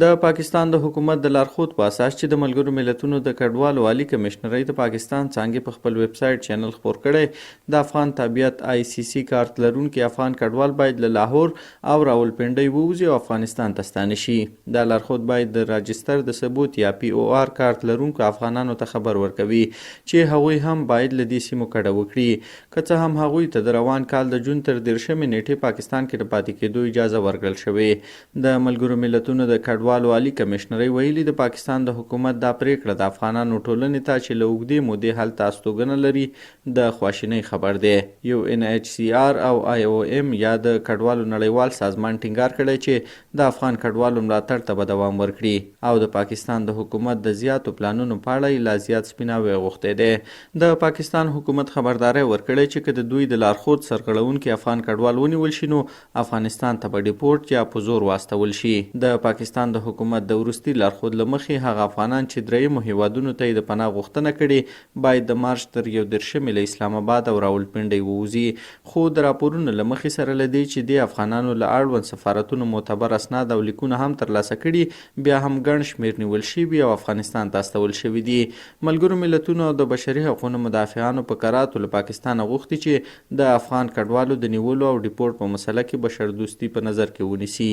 د پاکستان د حکومت د لارښود په اساس چې د ملګرو ملتونو د کډوالو عالي کمشنرۍ د پاکستان څانګې په خپل ویب سایټ چینل خپور کړی، د افغان تابعیت آی سي سي کارت لرونکي افغان کډوال باید له لاهور او راولپنډۍ ووځي او افغانستان ته ستانه شي. دا لارښود باید د راجستر د ثبوت یا پي او آر کارت لرونکو افغانانو ته خبر ورکوي چې هغوی هم باید له دې سیمو کډه وکړي. که څه هم هغوی ته د روان کال د جون تر دېرشمې نېټې پاکستان کې د پاتې کېدو اجازه ورکړل شوې. د ملګرو ملتونو د کډوالو عالي کمېشنرۍ ویلي، د پاکستان د حکومت دا پرېکړه د افغانانو ټولنې ته چې له اوږدې مودې هلته استوګنه لري، د خواشینۍ خبر دی. یو این ایچ سي آر او آی او ایم یا د کډوالو نړیوال سازمان ټینګار کړی چې د افغان کډوالو ملاتړ ته به دوام ورکړي او د پاکستان د حکومت د زیاتو پلانونو په اړه یې لا زیات سپیناوی غوښتی دی. د پاکستان حکومت خبرداری ورکړی چې که د دوی د لارښود سرغړونکي افغان کډوال ونیول شي نو افغانستان ته به ډیپورټ یا په زور واستول شي. د پاکستان د حکومت د وروستي لارښود له مخې، هغه افغانان چې درېیمو هېوادونو ته یې د پناه غوښتنه کړې، باید د مارچ تر 31مې له اسلام اباد او راولپنډۍ ووځي. خو د راپورونو له مخې، سره له دې چې دې افغانانو له اړوند سفارتونو معتبر اسناد او لیکونه هم ترلاسه کړي، بیا هم ګڼ شمېر نیول شوي او افغانستان ته استول شوي دي. ملګرو ملتونو او د بشري حقونو مدافعانو په کراتو له پاکستانه غوښتي چې د افغان کډوالو د نیولو او ډیپورټ په مسله کې بشردوستي په نظر کې ونیسي.